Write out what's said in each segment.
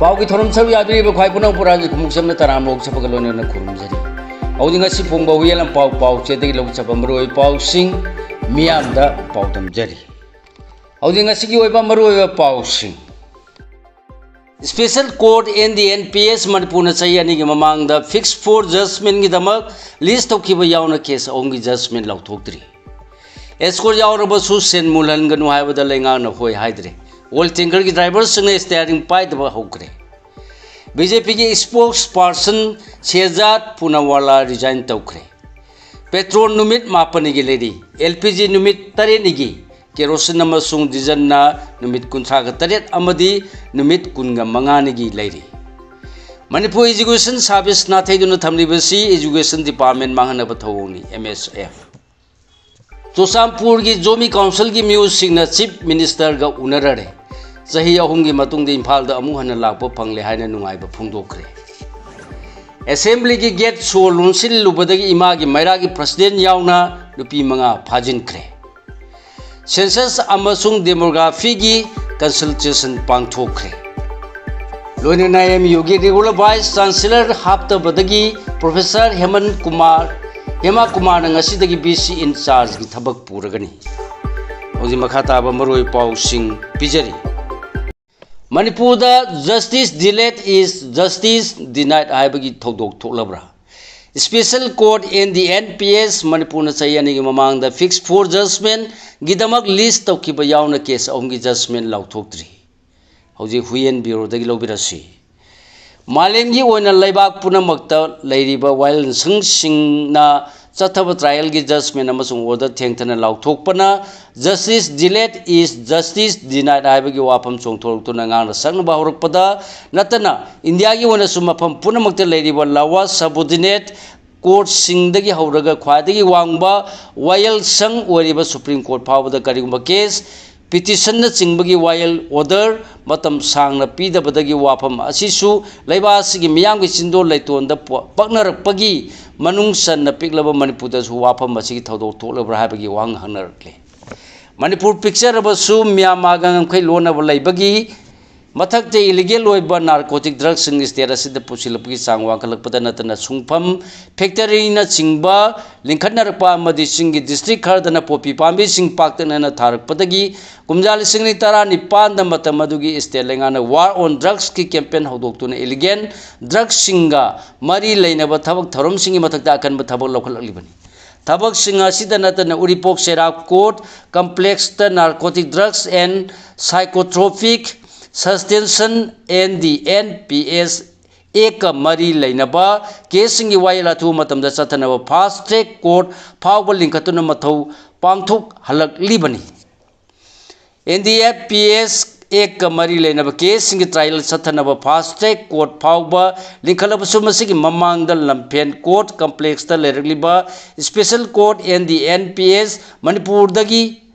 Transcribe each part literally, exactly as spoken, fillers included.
ꯄꯥꯎꯒꯤ ꯊꯧꯔꯝ ꯁꯔꯨꯛ ꯌꯥꯕꯤꯔꯤꯕ ꯈ꯭ꯋꯥꯏ ꯄꯨꯝꯅꯃꯛꯄꯨ ꯔꯥꯖ ꯈꯨꯃꯨꯛꯆꯝꯅ ꯇꯔꯥꯝꯅ ꯑꯣꯛꯆꯕꯒ ꯂꯣꯏꯅꯅ ꯈꯨꯔꯨꯝꯖꯔꯤ꯫ ꯍꯧꯖꯤꯛ ꯉꯁꯤ ꯐꯣꯡꯕ ꯍꯨꯏꯌꯦꯟ ꯂꯝꯄꯥꯎ ꯄꯥꯎꯆꯦꯗꯒꯤ ꯂꯧꯆꯠꯄ ꯃꯔꯨꯑꯣꯏꯕ ꯄꯥꯎꯁꯤꯡ ꯃꯤꯌꯥꯝꯗ ꯄꯥꯎꯗꯝꯖꯔꯤ꯫ ꯍꯧꯖꯤꯛ ꯉꯁꯤꯒꯤ ꯑꯣꯏꯕ ꯃꯔꯨꯑꯣꯏꯕ ꯄꯥꯎꯁꯤꯡ꯫ Special Court and the N P S ꯃꯅꯤꯄꯨꯔꯅ ꯆꯍꯤ ꯑꯅꯤꯒꯤ ꯃꯃꯥꯡꯗ fixed for judgmentꯒꯤꯗꯃꯛ list ꯇꯧꯈꯤꯕ ꯌꯥꯎꯅ case ꯑꯍꯨꯝꯒꯤ judgment ꯂꯥꯎꯊꯣꯛꯇ꯭ꯔꯤ꯫ Escort ꯌꯥꯎꯔꯕꯁꯨ ꯁꯦꯟ ꯃꯨꯜꯍꯟꯒꯅꯨ ꯍꯥꯏꯕꯗ ꯂꯩꯉꯥꯛꯅ ꯍꯣꯏ ꯍꯥꯏꯗ꯭ꯔꯦ꯫ Oil tankerꯒꯤ driverꯁꯤꯡꯅ steering ꯄꯥꯏꯗꯕ ꯍꯧꯈ꯭ꯔꯦ꯫ BJPꯒꯤ spokesperson ꯁꯦꯍꯖꯥꯗ ꯄꯨꯅꯋꯥꯂꯥ resign ꯇꯧꯈ꯭ꯔꯦ꯫ Petrol ꯅꯨꯃꯤꯠ ꯃꯥꯄꯟꯅꯤꯒꯤ ꯂꯩꯔꯤ꯫ LPG ꯅꯨꯃꯤꯠ ꯇꯔꯦꯠꯅꯤꯒꯤ꯫ Kerosene ꯑꯃꯁꯨꯡ dieselꯅ ꯅꯨꯃꯤꯠ ꯀꯨꯟꯊ꯭ꯔꯥꯒ ꯇꯔꯦꯠ ꯑꯃꯗꯤ ꯅꯨꯃꯤꯠ ꯀꯨꯟꯒ ꯃꯉꯥꯅꯤꯒꯤ ꯂꯩꯔꯤ꯫ Manipur Education Service ꯅꯥꯊꯩꯗꯨꯅ ꯊꯝꯂꯤꯕꯁꯤ Education Department ꯃꯥꯡꯍꯟꯅꯕ ꯊꯧꯑꯣꯡꯅꯤ, MSF꯫ ꯆꯨꯔꯆꯥꯟꯄꯨꯔꯒꯤ ꯖꯣꯃꯤ councilꯒꯤ ꯃꯤꯑꯣꯏꯁꯤꯡꯅ Chief Ministerꯒ ꯎꯅꯔꯔꯦ꯫ ꯆꯍꯤ ꯑꯍꯨꯝꯒꯤ ꯃꯇꯨꯡꯗ ꯏꯝꯐꯥꯜꯗ ꯑꯃꯨꯛ ꯍꯟꯅ ꯂꯥꯛꯄ ꯐꯪꯂꯦ ꯍꯥꯏꯅ ꯅꯨꯡꯉꯥꯏꯕ ꯐꯣꯡꯗꯣꯛꯈ꯭ꯔꯦ꯫ Assemblyꯒꯤ gate ꯁꯣ ꯂꯣꯟꯁꯤꯜꯂꯨꯕꯗꯒꯤ ꯏꯃꯥꯒꯤ ꯃꯩꯔꯥꯒꯤ president ꯌꯥꯎꯅ ꯅꯨꯄꯤ ꯃꯉꯥ ꯐꯥꯖꯤꯟꯈ꯭ꯔꯦ꯫ Census ꯑꯃꯁꯨꯡ demographyꯒꯤ consultation ꯄꯥꯡꯊꯣꯛꯈ꯭ꯔꯦ꯫ ꯂꯣꯏꯅꯅ MUꯒꯤ regular vice chancellor ꯍꯥꯞꯇꯕꯗꯒꯤ Professor ꯍꯦꯃꯟ Kumar, Hema ꯀꯨꯃꯥꯔꯅ ꯉꯁꯤꯗꯒꯤ VC in chargeꯒꯤ ꯊꯕꯛ ꯄꯨꯔꯒꯅꯤ꯫ ꯍꯧꯖꯤꯛ ꯃꯈꯥ ꯇꯥꯕ ꯃꯔꯨꯑꯣꯏꯕ ꯄꯥꯎꯁꯤꯡ ꯄꯤꯖꯔꯤ꯫ ꯃꯅꯤꯄꯨꯔꯗ "Justice delayed is justice denied" ꯍꯥꯏꯕꯒꯤ ꯊꯧꯗꯣꯛ ꯊꯣꯛꯂꯕ꯭ꯔꯥ? Special Court and the N P S ꯃꯅꯤꯄꯨꯔꯅ ꯆꯍꯤ ꯑꯅꯤꯒꯤ ꯃꯃꯥꯡꯗ fixed for judgmentꯒꯤꯗꯃꯛ list ꯇꯧꯈꯤꯕ ꯌꯥꯎꯅ case ꯑꯍꯨꯝꯒꯤ judgment ꯂꯥꯎꯊꯣꯛꯇ꯭ꯔꯤ꯫ ꯍꯧꯖꯤꯛ ꯍꯨꯏꯌꯦꯟ bureauꯗꯒꯤ ꯂꯧꯕꯤꯔꯁꯤ꯫ ꯃꯥꯂꯦꯝꯒꯤ ꯑꯣꯏꯅ ꯂꯩꯕꯥꯛ ꯄꯨꯝꯅꯃꯛꯇ ꯂꯩꯔꯤꯕ ꯋꯥꯌꯦꯜꯁꯪꯁꯤꯡꯅ ꯆꯠꯊꯕ trialꯒꯤ judgment ꯑꯃꯁꯨꯡ order ꯊꯦꯡꯊꯅ ꯂꯥꯎꯊꯣꯛꯄꯅ "Justice delayed is justice denied" ꯍꯥꯏꯕꯒꯤ ꯋꯥꯐꯝ ꯆꯣꯡꯊꯣꯔꯛꯇꯨꯅ ꯉꯥꯡꯅ ꯁꯛꯅꯕ ꯍꯧꯔꯛꯄꯗ ꯅꯠꯇꯅ ꯏꯟꯗꯤꯌꯥꯒꯤ ꯑꯣꯏꯅꯁꯨ ꯃꯐꯝ ꯄꯨꯝꯅꯃꯛꯇ ꯂꯩꯔꯤꯕ lower subordinate courtꯁꯤꯡꯗꯒꯤ ꯍꯧꯔꯒ ꯈ꯭ꯋꯥꯏꯗꯒꯤ ꯋꯥꯡꯕ ꯋꯥꯌꯦꯜꯁꯪ ꯑꯣꯏꯔꯤꯕ Supreme Court ꯐꯥꯎꯕꯗ ꯀꯔꯤꯒꯨꯝꯕ case, petitionꯅꯆꯤꯡꯕꯒꯤ ꯋꯥꯌꯦꯜ order ꯃꯇꯝ ꯁꯥꯡꯅ ꯄꯤꯗꯕꯗꯒꯤ ꯋꯥꯐꯝ ꯑꯁꯤꯁꯨ ꯂꯩꯕꯥꯛ ꯑꯁꯤꯒꯤ ꯃꯤꯌꯥꯝꯒꯤ ꯆꯤꯟꯗꯣꯜ ꯂꯩꯇꯣꯟꯗ ꯄ-, ꯄꯛꯅꯔꯛꯄꯒꯤ ꯃꯅꯨꯡ ꯆꯟꯅ ꯄꯤꯛꯂꯕ ꯃꯅꯤꯄꯨꯔꯗꯁꯨ ꯋꯥꯐꯝ ꯑꯁꯤꯒꯤ ꯊꯧꯗꯣꯛ ꯊꯣꯛꯂꯕ꯭ꯔꯥ ꯍꯥꯏꯕꯒꯤ ꯋꯥꯍꯪ ꯍꯪꯅꯔꯛꯂꯤ꯫ ꯃꯅꯤꯄꯨꯔ ꯄꯤꯛꯆꯔꯕꯁꯨ ꯃ꯭ꯌꯥꯟꯃꯥꯔꯒ ꯉꯝꯈꯩ ꯂꯣꯟꯅꯕ ꯂꯩꯕꯒꯤ ꯃꯊꯛꯇ ꯏꯂꯤꯒꯦꯜ ꯑꯣꯏꯕ ꯅꯥꯔꯀꯣꯇꯤꯛ ꯗ꯭ꯔꯒꯁꯤꯡ ꯁ꯭ꯇꯦꯠ ꯑꯁꯤꯗ ꯄꯨꯁꯤꯜꯂꯛꯄꯒꯤ ꯆꯥꯡ ꯋꯥꯡꯈꯠꯂꯛꯄꯗ ꯅꯠꯇꯅ, ꯁꯨꯡꯐꯝ, ꯐꯦꯛꯇꯔꯤꯅ ꯆꯤꯡꯕ ꯂꯤꯡꯈꯠꯅꯔꯛꯄ ꯑꯃꯗꯤ ꯆꯤꯡꯒꯤ ꯗꯤꯁꯇ꯭ꯔꯤꯛ ꯈꯔꯗꯅ ꯄꯣꯄꯤ ꯄꯥꯝꯕꯤꯁꯤꯡ ꯄꯥꯛꯇꯛꯅꯅ ꯊꯥꯔꯛꯄꯗꯒꯤ ꯀꯨꯝꯖꯥ ꯂꯤꯁꯤꯡ ꯑꯅꯤ ꯇꯔꯥꯅꯤꯄꯥꯟꯗ ꯃꯇꯝ ꯑꯗꯨꯒꯤ ꯁ꯭ꯇꯦꯠ ꯂꯩꯉꯥꯛꯅ ꯋꯥꯔ ꯑꯣꯟ ꯗ꯭ꯔꯒꯁꯀꯤ ꯀꯦꯝꯄꯦꯟ ꯍꯧꯗꯣꯛꯇꯨꯅ ꯏꯂꯤꯒꯦꯜ ꯗ꯭ꯔꯒꯁꯤꯡꯒ ꯃꯔꯤ ꯂꯩꯅꯕ ꯊꯕꯛ ꯊꯧꯔꯝꯁꯤꯡꯒꯤ ꯃꯊꯛꯇ ꯑꯀꯟꯕ ꯊꯕꯛ ꯂꯧꯈꯠꯂꯛꯂꯤꯕꯅꯤ꯫ ꯊꯕꯛꯁꯤꯡ ꯑꯁꯤꯗ ꯅꯠꯇꯅ ꯎꯔꯤꯄꯣꯛ ꯆꯩꯔꯥꯛ ꯀꯣꯔꯠ ꯀꯝꯄ꯭ꯂꯦꯛꯁꯇ narcotic drugs and psychotropic substance N D P S ꯑꯦꯁ ꯑꯦꯛꯀ ꯃꯔꯤ ꯂꯩꯅꯕ ꯀꯦꯁꯁꯤꯡꯒꯤ ꯋꯥꯌꯦꯜ ꯑꯊꯨꯕ ꯃꯇꯝꯗ ꯆꯠꯊꯅꯕ ꯐꯥꯁ ꯇ꯭ꯔꯦꯛ ꯀꯣꯔꯠ ꯐꯥꯎꯕ ꯂꯤꯡꯈꯠꯇꯨꯅ ꯃꯊꯧ ꯄꯥꯡꯊꯣꯛꯍꯜꯂꯛꯂꯤꯕꯅꯤ꯫ ꯑꯦꯟ ꯗꯤ ꯑꯦꯟ ꯄꯤ ꯑꯦꯁ ꯑꯦꯛꯀ ꯃꯔꯤ ꯂꯩꯅꯕ ꯀꯦꯁꯁꯤꯡꯒꯤ ꯇ꯭ꯔꯥꯏꯌꯦꯜ ꯆꯠꯊꯅꯕ ꯐꯥꯁ ꯇ꯭ꯔꯦꯛ ꯀꯣꯔꯠ ꯐꯥꯎꯕ ꯂꯤꯡꯈꯠꯂꯕꯁꯨ, ꯃꯁꯤꯒꯤ ꯃꯃꯥꯡꯗ ꯂꯝꯐꯦꯟ ꯀꯣꯔꯠ ꯀꯝꯄ꯭ꯂꯦꯛꯁꯇ ꯂꯩꯔꯛꯂꯤꯕ special court and D P S ꯑꯦꯁ ꯃꯅꯤꯄꯨꯔꯗꯒꯤ,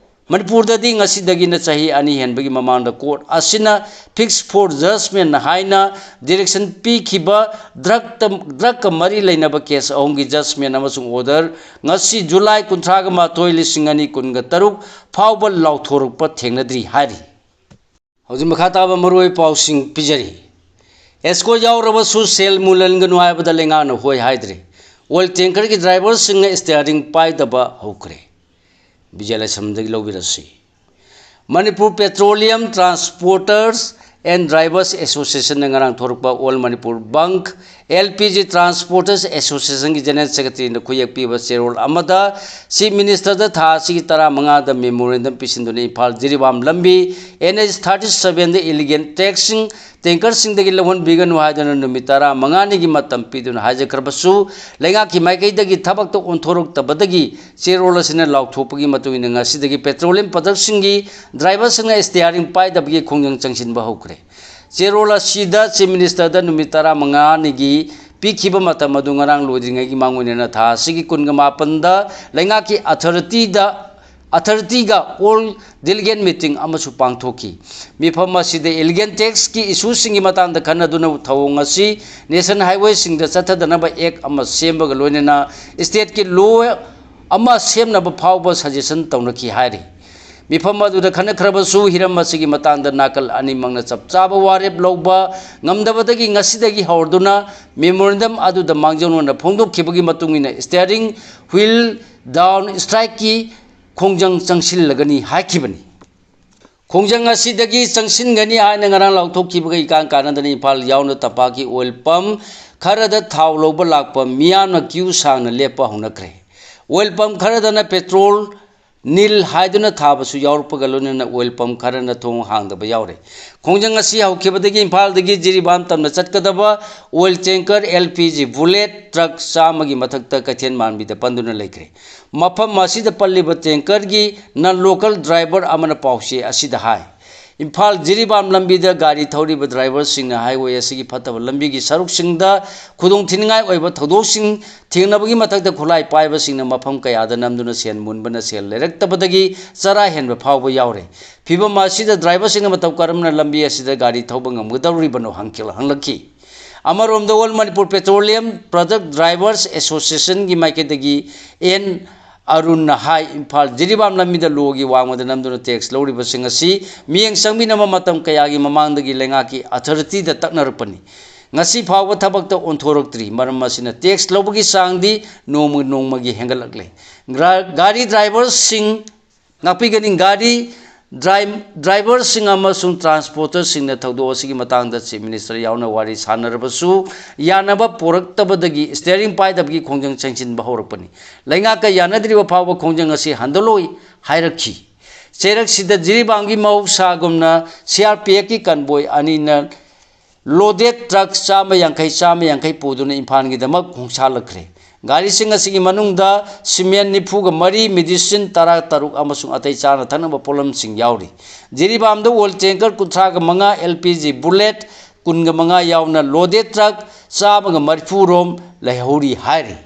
ꯃꯅꯤꯄꯨꯔꯗꯗꯤ ꯉꯁꯤꯗꯒꯤ ꯆꯍꯤ ꯑꯅꯤ ꯍꯦꯟꯕꯒꯤ ꯃꯃꯥꯡꯗ ꯀꯣꯔꯠ ꯑꯁꯤꯅ fix for judgment ꯍꯥꯏꯅ ꯗꯤꯔꯦꯛꯁꯟ ꯄꯤꯈꯤꯕ ꯗ꯭ꯔꯒꯇ, ꯗ꯭ꯔꯒꯀ ꯃꯔꯤ ꯂꯩꯅꯕ ꯀꯦꯁ ꯑꯍꯨꯝꯒꯤ ꯖꯖꯃꯦꯟ ꯑꯃꯁꯨꯡ ꯑꯣꯔꯗꯔ ꯉꯁꯤ ꯖꯨꯂꯥꯏ ꯀꯨꯟꯊ꯭ꯔꯥꯒ ꯃꯥꯊꯣꯏ, ꯂꯤꯁꯤꯡ ꯑꯅꯤ ꯀꯨꯟꯒ ꯇꯔꯨꯛ ꯐꯥꯎꯕ ꯂꯥꯎꯊꯣꯔꯛꯄ ꯊꯦꯡꯅꯗ꯭ꯔꯤ ꯍꯥꯏꯔꯤ꯫ ꯍꯧꯖꯤꯛ ꯃꯈꯥ ꯇꯥꯕ ꯃꯔꯨꯑꯣꯏꯕ ꯄꯥꯎꯁꯤꯡ ꯄꯤꯖꯔꯤ꯫ ꯑꯦꯁꯀꯣꯠ ꯌꯥꯎꯔꯕꯁꯨ ꯁꯦꯜ ꯃꯨꯜꯍꯟꯒꯅꯨ ꯍꯥꯏꯕꯗ ꯂꯩꯉꯥꯛꯅ ꯍꯣꯏ ꯍꯥꯏꯗ꯭ꯔꯦ꯫ ꯑꯣꯏꯜ ꯇꯦꯡꯀꯔꯒꯤ ꯗ꯭ꯔꯥꯏꯚꯔꯁꯤꯡꯅ ꯁ꯭ꯇꯤꯌꯥꯔꯤꯡ ꯄꯥꯏꯗꯕ ꯍꯧꯈ꯭ꯔꯦ꯫ ꯕꯤꯖꯌꯂꯛꯁꯃꯤꯗꯒꯤ ꯂꯧꯕꯤꯔꯁꯤ꯫ Manipur petroleum transporters and drivers ꯑꯦꯁꯣꯁꯤꯌꯦꯁꯟꯅ ꯉꯔꯥꯡ ꯊꯣꯔꯛꯄ ꯑꯣꯜ ꯃꯅꯤꯄꯨꯔ ꯕꯪꯛ ꯑꯦꯜ ꯄꯤ ꯖꯤ ꯇ꯭ꯔꯥꯟꯁꯄꯣꯔꯇꯔꯁ ꯑꯦꯁꯣꯁꯤꯌꯦꯁꯟꯒꯤ ꯖꯦꯅꯔꯦꯜ ꯁꯦꯀ꯭ꯔꯦꯇꯔꯤꯅ ꯈꯨꯌꯦꯛ ꯄꯤꯕ ꯆꯦꯔꯣꯜ ꯑꯃꯗ ꯆꯤꯐ ꯃꯤꯅꯤꯁꯇꯔꯗ ꯊꯥ ꯑꯁꯤꯒꯤ ꯇꯔꯥꯃꯉꯥꯗ ꯃꯦꯃꯣꯔꯦꯟꯗꯝ ꯄꯤꯁꯤꯟꯗꯨꯅ ꯏꯝꯐꯥꯜ ꯖꯤꯔꯤꯕꯥꯝ ꯂꯝꯕꯤ N H thirty seven illegal ꯇ꯭ꯔꯦꯛꯁꯤꯡ ꯇꯦꯡꯀꯔꯁꯤꯡꯗꯒꯤ ꯂꯧꯍꯟꯕꯤꯒꯅꯨ ꯍꯥꯏꯗꯨꯅ ꯅꯨꯃꯤꯠ ꯇꯔꯥꯃꯉꯥꯅꯤꯒꯤ ꯃꯇꯝ ꯄꯤꯗꯨꯅ ꯍꯥꯏꯖꯈ꯭ꯔꯕꯁꯨ, ꯂꯩꯉꯥꯛꯀꯤ ꯃꯥꯏꯀꯩꯗꯒꯤ ꯊꯕꯛꯇ ꯑꯣꯟꯊꯣꯔꯛꯇꯕꯗꯒꯤ ꯆꯦꯔꯣꯜ ꯑꯁꯤꯅ ꯂꯥꯎꯊꯣꯛꯄꯒꯤ ꯃꯇꯨꯡ ꯏꯟꯅ ꯉꯁꯤꯗꯒꯤ ꯄꯦꯇ꯭ꯔꯣꯂꯤꯌꯝ ꯄ꯭ꯔꯗꯛꯁꯤꯡꯒꯤ ꯗ꯭ꯔꯥꯏꯚꯔꯁꯤꯡꯅ ꯁ꯭ꯇꯤꯌꯥꯔꯤꯡ ꯄꯥꯏꯗꯕꯒꯤ ꯈꯣꯡꯖꯪ ꯆꯪꯁꯤꯟꯕ ꯍꯧꯈ꯭ꯔꯦ꯫ ꯆꯦꯔꯣꯜ ꯑꯁꯤꯗ ꯆꯤꯐ ꯃꯤꯅꯤꯁꯇꯔꯗ ꯅꯨꯃꯤꯠ ꯇꯔꯥꯃꯉꯥꯅꯤꯒꯤ ꯄꯤꯈꯤꯕ ꯃꯇꯝ ꯑꯗꯨ ꯉꯔꯥꯡ ꯂꯣꯏꯗ꯭ꯔꯤꯉꯩꯒꯤ ꯃꯥꯡꯑꯣꯏꯅꯅ ꯊꯥ ꯑꯁꯤꯒꯤ ꯀꯨꯟꯒ ꯃꯥꯄꯟꯗ ꯂꯩꯉꯥꯛꯀꯤ ꯑꯊꯣꯔꯤꯇꯤꯗ, ꯑꯊꯣꯔꯤꯇꯤꯒ ꯑꯣꯜ ꯗꯤꯂꯤꯒꯦꯠ ꯃꯤꯇꯤꯡ ꯑꯃꯁꯨ ꯄꯥꯡꯊꯣꯛꯈꯤ꯫ ꯃꯤꯐꯝ ꯑꯁꯤꯗ ꯏꯂꯤꯒꯦꯜ ꯇꯦꯛꯁꯀꯤ ꯏꯁꯨꯁꯤꯡꯒꯤ ꯃꯇꯥꯡꯗ ꯈꯟꯅꯗꯨꯅ ꯊꯧꯑꯣꯡ ꯑꯁꯤ ꯅꯦꯁꯅꯦꯜ ꯍꯥꯏꯋꯦꯁꯤꯡꯗ ꯆꯠꯊꯗꯅꯕ ꯑꯦꯛ ꯑꯃ ꯁꯦꯝꯕꯒ ꯂꯣꯏꯅꯅ ꯁ꯭ꯇꯦꯠꯀꯤ ꯂꯣ ꯑꯃ ꯁꯦꯝꯅꯕ ꯐꯥꯎꯕ ꯁꯖꯦꯁꯟ ꯇꯧꯅꯈꯤ ꯍꯥꯏꯔꯤ꯫ ꯃꯤꯐꯝ ꯑꯗꯨꯗ ꯈꯟꯅꯈ꯭ꯔꯕꯁꯨ ꯍꯤꯔꯝ ꯑꯁꯤꯒꯤ ꯃꯇꯥꯡꯗ ꯅꯥꯀꯜ ꯑꯅꯤꯃꯛꯅ ꯆꯞ ꯆꯥꯕ ꯋꯥꯔꯦꯞ ꯂꯧꯕ ꯉꯝꯗꯕꯗꯒꯤ ꯉꯁꯤꯗꯒꯤ ꯍꯧꯔꯗꯨꯅ memorandum ꯑꯗꯨꯗ ꯃꯥꯡꯖꯧꯅꯅ ꯐꯣꯡꯗꯣꯛꯈꯤꯕꯒꯤ ꯃꯇꯨꯡ ꯏꯟꯅ steering wheel down strikeꯀꯤ ꯈꯣꯡꯖꯪ ꯆꯪꯁꯤꯜꯂꯒꯅꯤ ꯍꯥꯏꯈꯤꯕꯅꯤ꯫ ꯈꯣꯡꯖꯪ ꯑꯁꯤꯗꯒꯤ ꯆꯪꯁꯤꯟꯒꯅꯤ ꯍꯥꯏꯅ ꯉꯔꯥꯡ ꯂꯥꯎꯊꯣꯛꯈꯤꯕꯒ ꯏꯀꯥꯟ ꯀꯥꯟꯅꯗꯅ ꯏꯝꯐꯥꯜ ꯌꯥꯎꯅ ꯇꯝꯄꯥꯛꯀꯤ oil pump ꯈꯔꯗ ꯊꯥꯎ ꯂꯧꯕ ꯂꯥꯛꯄ ꯃꯤꯌꯥꯝꯅ queue ꯁꯥꯡꯅ ꯂꯦꯞꯄ ꯍꯧꯅꯈ꯭ꯔꯦ꯫ Oil pump ꯈꯔꯗꯅ petrol nil ꯍꯥꯏꯗꯨꯅ ꯊꯥꯕꯁꯨ ꯌꯥꯎꯔꯛꯄꯒ ꯂꯣꯏꯅꯅ oil pump ꯈꯔꯅ ꯊꯣꯡ ꯍꯥꯡꯗꯕ ꯌꯥꯎꯔꯦ꯫ ꯈꯣꯡꯖꯪ ꯑꯁꯤ ꯍꯧꯈꯤꯕꯗꯒꯤ ꯏꯝꯐꯥꯜꯗꯒꯤ ꯖꯤꯔꯤꯕꯥꯝ ꯇꯝꯅ ꯆꯠꯀꯗꯕ oil tanker L P G bullet truck ꯆꯥꯝꯃꯒꯤ ꯃꯊꯛꯇ ꯀꯩꯊꯦꯜ ꯃꯥꯟꯕꯤꯗ ꯄꯟꯗꯨꯅ ꯂꯩꯈ꯭ꯔꯦ꯫ ꯃꯐꯝ ꯑꯁꯤꯗ ꯄꯜꯂꯤꯕ tankerꯒꯤ non local driver ꯑꯃꯅ ꯄꯥꯎꯆꯦ ꯑꯁꯤꯗ ꯍꯥꯏ, ꯏꯝꯐꯥꯜ ꯖꯤꯔꯤꯕꯥꯝ ꯂꯝꯕꯤꯗ ꯒꯥꯔꯤ ꯊꯧꯔꯤꯕ driverꯁꯤꯡꯅ highway ꯑꯁꯤꯒꯤ ꯐꯠꯇꯕ ꯂꯝꯕꯤꯒꯤ ꯁꯔꯨꯛꯁꯤꯡꯗ ꯈꯨꯗꯣꯡ ꯊꯤꯅꯤꯡꯉꯥꯏ ꯑꯣꯏꯕ ꯊꯧꯗꯣꯛꯁꯤꯡ ꯊꯦꯡꯅꯕꯒꯤ ꯃꯊꯛꯇ ꯈꯨꯠꯂꯥꯏ ꯄꯥꯏꯕꯁꯤꯡꯅ ꯃꯐꯝ ꯀꯌꯥꯗ ꯅꯝꯗꯨꯅ ꯁꯦꯟ ꯃꯨꯟꯕꯅ ꯁꯦꯜ ꯂꯩꯔꯛꯇꯕꯗꯒꯤ ꯆꯔꯥ ꯍꯦꯟꯕ ꯐꯥꯎꯕ ꯌꯥꯎꯔꯦ꯫ ꯐꯤꯚꯝ ꯑꯁꯤꯗ driverꯁꯤꯡꯅ ꯃꯇꯧ ꯀꯔꯝꯅ ꯂꯝꯕꯤ ꯑꯁꯤꯗ ꯒꯥꯔꯤ ꯊꯧꯕ ꯉꯝꯒꯗꯧꯔꯤꯕꯅꯣ ꯍꯪꯈꯤ-, ꯍꯪꯂꯛꯈꯤ꯫ ꯑꯃꯔꯣꯝꯗ All Manipur Petroleum Product Drivers Associationꯒꯤ ꯃꯥꯏꯀꯩꯗꯒꯤ ꯑꯦꯟ ꯑꯔꯨꯟꯅ ꯍꯥꯏ, ꯏꯝꯐꯥꯜ ꯖꯤꯔꯤꯕꯥꯝ ꯂꯝꯕꯤꯗ ꯂꯣꯒꯤ ꯋꯥꯡꯃꯗ ꯅꯝꯗꯨꯅ tax ꯂꯧꯔꯤꯕꯁꯤꯡ ꯑꯁꯤ ꯃꯤꯠꯌꯦꯡ ꯆꯪꯕꯤꯅꯕ ꯃꯇꯝ ꯀꯌꯥꯒꯤ ꯃꯃꯥꯡꯗꯒꯤ ꯂꯩꯉꯥꯛꯀꯤ authorityꯗ ꯇꯛꯅꯔꯛꯄꯅꯤ꯫ ꯉꯁꯤ ꯐꯥꯎꯕ ꯊꯕꯛꯇ ꯑꯣꯟꯊꯣꯔꯛꯇ꯭ꯔꯤ꯫ ꯃꯔꯝ ꯑꯁꯤꯅ tax ꯂꯧꯕꯒꯤ ꯆꯥꯡꯗꯤ ꯅꯣꯡꯃ ꯅꯣꯡꯃꯒꯤ ꯍꯦꯟꯒꯠꯂꯛꯂꯦ꯫ ꯒ꯭ꯔꯥ-, ꯒꯥꯔꯤ driverꯁꯤꯡ ꯉꯥꯛꯄꯤꯒꯅꯤ꯫ ꯒꯥꯔꯤ ꯗ꯭ꯔꯥꯏ-, driverꯁꯤꯡ ꯑꯃꯁꯨꯡ transporterꯁꯤꯡꯅ ꯊꯧꯗꯣꯛ ꯑꯁꯤꯒꯤ ꯃꯇꯥꯡꯗ Chief Minister ꯌꯥꯎꯅ ꯋꯥꯔꯤ ꯁꯥꯟꯅꯔꯕꯁꯨ ꯌꯥꯅꯕ ꯄꯨꯔꯛꯇꯕꯗꯒꯤ steering ꯄꯥꯏꯗꯕꯒꯤ ꯈꯣꯡꯖꯪ ꯆꯪꯁꯤꯟꯕ ꯍꯧꯔꯛꯄꯅꯤ꯫ ꯂꯩꯉꯥꯛꯀ ꯌꯥꯅꯗ꯭ꯔꯤꯕ ꯐꯥꯎꯕ ꯈꯣꯡꯖꯪ ꯑꯁꯤ ꯍꯟꯗꯣꯛꯂꯣꯏ ꯍꯥꯏꯔꯛꯈꯤ꯫ ꯆꯩꯔꯛꯁꯤꯗ ꯖꯤꯔꯤꯕꯥꯝꯒꯤ ꯃꯍꯧꯁꯥꯒꯨꯝꯅ C R P Fꯀꯤ convoy ꯑꯅꯤꯅ loaded truck ꯆꯥꯝꯃ ꯌꯥꯡꯈꯩ, ꯆꯥꯝꯃ ꯌꯥꯡꯈꯩ ꯄꯨꯗꯨꯅ ꯏꯝꯐꯥꯜꯒꯤꯗꯃꯛ ꯈꯣꯡꯁꯥꯜꯂꯛꯈ꯭ꯔꯦ꯫ ꯒꯥꯔꯤꯁꯤꯡ ꯑꯁꯤꯒꯤ ꯃꯅꯨꯡꯗ cement ꯅꯤꯐꯨꯒ ꯃꯔꯤ, medicine ꯇꯔꯥ ꯇꯔꯨꯛ ꯑꯃꯁꯨꯡ ꯑꯇꯩ ꯆꯥꯅ ꯊꯛꯅꯕ ꯄꯣꯠꯂꯝꯁꯤꯡ ꯌꯥꯎꯔꯤ꯫ ꯖꯤꯔꯤꯕꯥꯝꯗ oil tanker ꯀꯨꯟꯊ꯭ꯔꯥꯒ ꯃꯉꯥ, L P G bullet ꯀꯨꯟꯒ ꯃꯉꯥ ꯌꯥꯎꯅ loaded truck ꯆꯥꯝꯃꯒ ꯃꯔꯤꯐꯨ ꯔꯣꯝ ꯂꯩꯍꯧꯔꯤ ꯍꯥꯏꯔꯤ꯫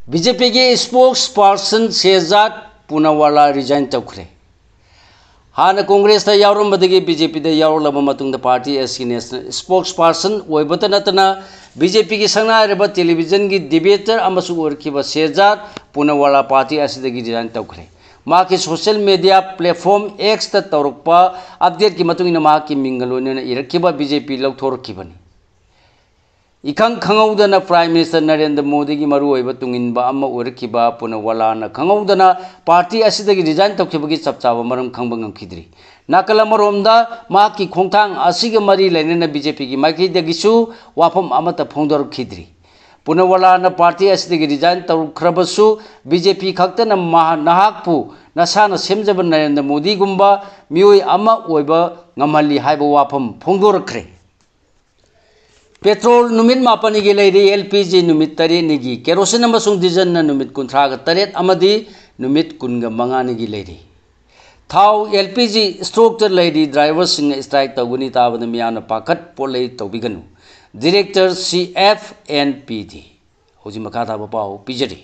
BJPꯒꯤ spokesperson ꯁꯦꯍꯖꯥꯗ ꯄꯨꯅꯋꯥꯂꯥ resign ꯇꯧꯈ꯭ꯔꯦ꯫ ꯍꯥꯟꯅ Congressꯇ ꯌꯥꯎꯔꯝꯕꯗꯒꯤ BJPꯗ ꯌꯥꯎꯔꯛꯂꯕ ꯃꯇꯨꯡꯗ party ꯑꯁꯤꯒꯤ national spokesperson ꯑꯣꯏꯕꯇ ꯅꯠꯇꯅ BJPꯒꯤ ꯁꯛꯅꯥꯏꯔꯕ televisionꯒꯤ debater ꯑꯃꯁꯨ ꯑꯣꯏꯔꯛꯈꯤꯕ ꯁꯦꯍꯖꯥꯗ ꯄꯨꯅꯋꯥꯂꯥ party ꯑꯁꯤꯗꯒꯤ resign ꯇꯧꯈ꯭ꯔꯦ꯫ ꯃꯍꯥꯛꯀꯤ social media platform X ꯇ ꯇꯧꯔꯛꯄ update ꯀꯤ ꯃꯇꯨꯡ ꯏꯟꯅ ꯃꯍꯥꯛꯀꯤ ꯃꯤꯡꯒ ꯂꯣꯏꯅꯅ ꯏꯔꯛꯈꯤꯕ B J P ꯂꯧꯊꯣꯔꯛꯈꯤꯕꯅꯤ꯫ ꯏꯈꯪ ꯈꯪꯍꯧꯗꯅ Prime Minister ꯅꯔꯦꯟꯗ꯭ꯔ ꯃꯣꯗꯤꯒꯤ ꯃꯔꯨꯑꯣꯏꯕ ꯇꯨꯡꯏꯟꯕ ꯑꯃ ꯑꯣꯏꯔꯛꯈꯤꯕ ꯄꯨꯅꯋꯥꯂꯥꯅ ꯈꯪꯍꯧꯗꯅ party ꯑꯁꯤꯗꯒꯤ resign ꯇꯧꯈꯤꯕꯒꯤ ꯆꯞ ꯆꯥꯕ ꯃꯔꯝ ꯈꯪꯕ ꯉꯝꯈꯤꯗ꯭ꯔꯤ꯫ ꯅꯥꯀꯜ ꯑꯃꯔꯣꯝꯗ ꯃꯍꯥꯛꯀꯤ ꯈꯣꯡꯊꯥꯡ ꯑꯁꯤꯒ ꯃꯔꯤ ꯂꯩꯅꯅ B J P ꯒꯤ ꯃꯥꯏꯀꯩꯗꯒꯤꯁꯨ ꯋꯥꯐꯝ ꯑꯃꯠꯇ ꯐꯣꯡꯗꯣꯔꯛꯈꯤꯗ꯭ꯔꯤ꯫ ꯄꯨꯅꯋꯥꯂꯥꯅ party ꯑꯁꯤꯗꯒꯤ resign ꯇꯧꯈ꯭ꯔꯕꯁꯨ B J P ꯈꯛꯇꯅ ꯃꯍꯥ-, ꯅꯍꯥꯛꯄꯨ ꯅꯁꯥꯅ ꯁꯦꯝꯖꯕ ꯅꯔꯦꯟꯗ꯭ꯔ ꯃꯣꯗꯤꯒꯨꯝꯕ ꯃꯤꯑꯣꯏ ꯑꯃ ꯑꯣꯏꯕ ꯉꯝꯍꯜꯂꯤ ꯍꯥꯏꯕ ꯋꯥꯐꯝ ꯐꯣꯡꯗꯣꯔꯛꯈ꯭ꯔꯦ꯫ Petrol ꯅꯨꯃꯤꯠ ꯃꯥꯄꯟꯅꯤꯒꯤ ꯂꯩꯔꯤ, L P G ꯅꯨꯃꯤꯠ ꯇꯔꯦꯠꯅꯤꯒꯤ, kerosene ꯑꯃꯁꯨꯡ diesel ꯅ ꯅꯨꯃꯤꯠ ꯀꯨꯟꯊ꯭ꯔꯥꯒ ꯇꯔꯦꯠ ꯑꯃꯗꯤ ꯅꯨꯃꯤꯠ ꯀꯨꯟꯒ ꯃꯉꯥꯅꯤꯒꯤ ꯂꯩꯔꯤ꯫ ꯊꯥꯎ L P G stock ꯇ ꯂꯩꯔꯤ, driver ꯁꯤꯡꯅ strike ꯇꯧꯒꯅꯤ ꯇꯥꯕꯗ ꯃꯤꯌꯥꯝꯅ ꯄꯥꯈꯠ ꯄꯣꯠꯂꯩ ꯇꯧꯕꯤꯒꯅꯨ꯫ Director C F N P D꯫ ꯍꯧꯖꯤꯛ ꯃꯈꯥ ꯇꯥꯕ ꯄꯥꯎ ꯄꯤꯖꯔꯤ꯫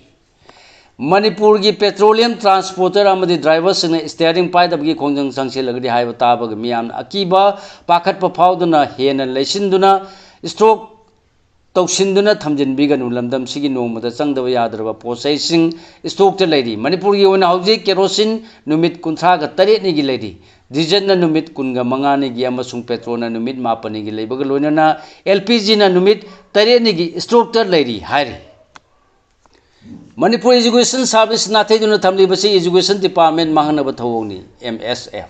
ꯃꯅꯤꯄꯨꯔꯒꯤ petroleum transporter ꯑꯃꯗꯤ driver ꯁꯤꯡꯅ steering ꯄꯥꯏꯗꯕꯒꯤ ꯈꯣꯡꯖꯪ ꯆꯪꯁꯤꯜꯂꯒꯗꯤ ꯍꯥꯏꯕ ꯇꯥꯕꯒ ꯃꯤꯌꯥꯝꯅ ꯑꯀꯤꯕ ꯄꯥꯈꯠꯄ ꯐꯥꯎꯗꯨꯅ ꯍꯦꯟꯅ ꯂꯩꯁꯤꯟꯗꯨꯅ stock ꯇꯧꯁꯤꯟꯗꯨꯅ ꯊꯝꯖꯤꯟꯕꯤꯒꯅꯨ꯫ ꯂꯝꯗꯝꯁꯤꯒꯤ ꯅꯣꯡꯃꯗ ꯆꯪꯗꯕ ꯌꯥꯗ꯭ꯔꯕ ꯄꯣꯠ ꯆꯩꯁꯤꯡ stock ꯇ ꯂꯩꯔꯤ꯫ ꯃꯅꯤꯄꯨꯔꯒꯤ ꯑꯣꯏꯅ ꯍꯧꯖꯤꯛ kerosene ꯅꯨꯃꯤꯠ ꯀꯨꯟꯊ꯭ꯔꯥꯒ ꯇꯔꯦꯠꯅꯤꯒꯤ ꯂꯩꯔꯤ꯫ Diesel ꯅ ꯅꯨꯃꯤꯠ ꯀꯨꯟꯒ ꯃꯉꯥꯅꯤꯒꯤ ꯑꯃꯁꯨꯡ petrol ꯅ ꯅꯨꯃꯤꯠ ꯃꯥꯄꯟꯅꯤꯒꯤ ꯂꯩꯕꯒ ꯂꯣꯏꯅꯅ L P G ꯅ ꯅꯨꯃꯤꯠ ꯇꯔꯦꯠꯅꯤꯒꯤ stock ꯇ ꯂꯩꯔꯤ ꯍꯥꯏꯔꯤ꯫ Manipur Education Service ꯅꯥꯊꯩꯗꯨꯅ ꯊꯝꯂꯤꯕꯁꯤ Education Department ꯃꯥꯡꯍꯟꯅꯕ ꯊꯧꯑꯣꯡꯅꯤ, M S F꯫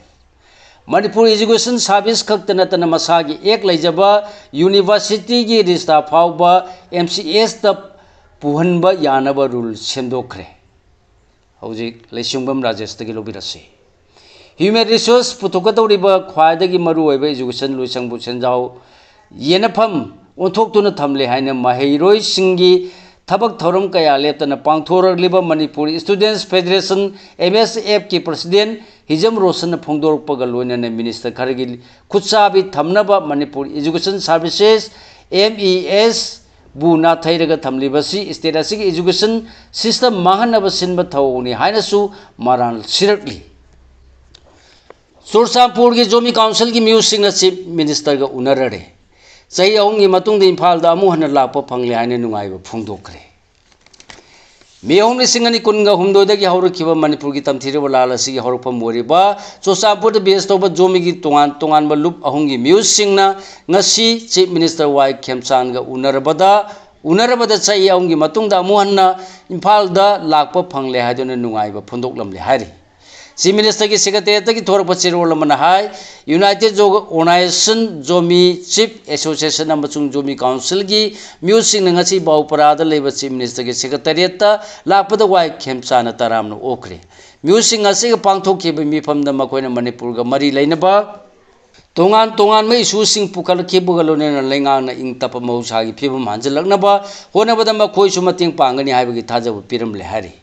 Manipur Education Service ꯈꯛꯇ ꯅꯠꯇꯅ ꯃꯁꯥꯒꯤ act ꯂꯩꯖꯕ university ꯒꯤ registrar ꯐꯥꯎꯕ M C S ꯇ ꯄꯨꯍꯟꯕ ꯌꯥꯅꯕ rule ꯁꯦꯝꯗꯣꯛꯈ꯭ꯔꯦ꯫ ꯍꯧꯖꯤꯛ ꯂꯩꯁꯤꯡꯕꯝ ꯔꯥꯖꯦꯁꯇꯒꯤ ꯂꯧꯕꯤꯔꯁꯤ꯫ Human resource ꯄꯨꯊꯣꯛꯀꯗꯧꯔꯤꯕ ꯈ꯭ꯋꯥꯏꯗꯒꯤ ꯃꯔꯨꯑꯣꯏꯕ education ꯂꯣꯏꯁꯪꯕꯨ ꯁꯦꯟꯖꯥꯎ ꯌꯦꯟꯅꯐꯝ ꯑꯣꯟꯊꯣꯛꯇꯨꯅ ꯊꯝꯂꯦ ꯍꯥꯏꯅ ꯃꯍꯩꯔꯣꯏꯁꯤꯡꯒꯤ ꯊꯕꯛ ꯊꯧꯔꯝ ꯀꯌꯥ ꯂꯦꯞꯇꯅ ꯄꯥꯡꯊꯣꯔꯛꯂꯤꯕ Manipur Students Federation, M S F ꯀꯤ president ꯍꯤꯖꯝ ꯔꯣꯁꯟꯅ ꯐꯣꯡꯗꯣꯔꯛꯄꯒ ꯂꯣꯏꯅꯅ minister ꯈꯔꯒꯤ ꯈꯨꯠꯁꯥꯕꯤ ꯊꯝꯅꯕ Manipur Education Services, M E S, ꯕꯨ ꯅꯥꯊꯩꯔꯒ ꯊꯝꯂꯤꯕꯁꯤ state ꯑꯁꯤꯒꯤ education system ꯃꯥꯡꯍꯟꯅꯕ ꯁꯤꯟꯕ ꯊꯧꯑꯣꯡꯅꯤ ꯍꯥꯏꯅꯁꯨ ꯃꯔꯥꯜ ꯁꯤꯔꯛꯂꯤ꯫ ꯆꯨꯔꯆꯥꯟꯄꯨꯔꯒꯤ ꯖꯣꯃꯤ council ꯒꯤ ꯃꯤꯍꯨꯠꯁꯤꯡꯅ chief minister ꯒ ꯎꯅꯔꯔꯦ꯫ ꯆꯍꯤ ꯑꯍꯨꯝꯒꯤ ꯃꯇꯨꯡꯗ ꯏꯝꯐꯥꯜꯗ ꯑꯃꯨꯛ ꯍꯟꯅ ꯂꯥꯛꯄ ꯐꯪꯂꯦ ꯍꯥꯏꯅ ꯅꯨꯡꯉꯥꯏꯕ ꯐꯣꯡꯗꯣꯛꯈ꯭ꯔꯦ꯫ ꯃꯦ ꯑꯍꯨꯝ, ꯂꯤꯁꯤꯡ ꯑꯅꯤ ꯀꯨꯟꯒ ꯍꯨꯝꯗꯣꯏꯗꯒꯤ ꯍꯧꯔꯛꯈꯤꯕ ꯃꯅꯤꯄꯨꯔꯒꯤ ꯇꯝꯊꯤꯔꯕ ꯂꯥꯜ ꯑꯁꯤꯒꯤ ꯍꯧꯔꯛꯐꯝ ꯑꯣꯏꯔꯤꯕ ꯆꯨꯔꯆꯥꯟꯄꯨꯔꯗ base ꯇꯧꯕ ꯖꯣꯃꯤꯒꯤ ꯇꯣꯉꯥꯟ ꯇꯣꯉꯥꯟꯕ ꯂꯨꯞ ꯑꯍꯨꯝꯒꯤ ꯃꯤꯍꯨꯠꯁꯤꯡꯅ ꯉꯁꯤ Chief Minister ꯋꯥꯏ ꯈꯦꯝꯆꯥꯟꯒ ꯎꯅꯔꯕꯗ, ꯎꯅꯔꯕꯗ ꯆꯍꯤ ꯑꯍꯨꯝꯒꯤ ꯃꯇꯨꯡꯗ ꯑꯃꯨꯛ ꯍꯟꯅ ꯏꯝꯐꯥꯜꯗ ꯂꯥꯛꯄ ꯐꯪꯂꯦ ꯍꯥꯏꯗꯨꯅ ꯅꯨꯡꯉꯥꯏꯕ ꯐꯣꯡꯗꯣꯛꯂꯝꯂꯦ ꯍꯥꯏꯔꯤ꯫ Chief Ministerꯒꯤ Secretariatꯇꯒꯤ ꯊꯣꯔꯛꯄ ꯆꯦꯔꯣꯜ ꯑꯃꯅ ꯍꯥꯏ, United Zo Organization, Zomi Chief Association ꯑꯃꯁꯨꯡ ꯖꯣꯃꯤ Councilꯒꯤ ꯃꯤꯍꯨꯠꯁꯤꯡꯅ ꯉꯁꯤ ꯕꯥꯎꯄꯔꯥꯗ ꯂꯩꯕ Chief Ministerꯒꯤ Secretariatꯇ ꯂꯥꯛꯄꯗ ꯋꯥꯏ ꯈꯦꯝꯆꯥꯟꯅ ꯇꯔꯥꯝꯅ ꯑꯣꯛꯈ꯭ꯔꯦ꯫ ꯃꯤꯍꯨꯠꯁꯤꯡ ꯑꯁꯤꯒ ꯄꯥꯡꯊꯣꯛꯈꯤꯕ ꯃꯤꯐꯝꯗ ꯃꯈꯣꯏꯅ ꯃꯅꯤꯄꯨꯔꯒ ꯃꯔꯤ ꯂꯩꯅꯕ ꯇꯣꯉꯥꯟ ꯇꯣꯉꯥꯟꯕ issueꯁꯤꯡ ꯄꯨꯈꯠꯂꯛꯈꯤꯕꯒ ꯂꯣꯏꯅꯅ ꯂꯩꯉꯥꯛꯅ ꯏꯪ ꯇꯞꯄ ꯃꯍꯧꯁꯥꯒꯤ ꯐꯤꯕꯝ ꯍꯟꯖꯤꯜꯂꯛꯅꯕ ꯍꯣꯠꯅꯕꯗ ꯃꯈꯣꯏꯁꯨ ꯃꯇꯦꯡ ꯄꯥꯡꯒꯅꯤ ꯍꯥꯏꯕꯒꯤ ꯊꯥꯖꯕ ꯄꯤꯔꯝꯂꯦ ꯍꯥꯏꯔꯤ꯫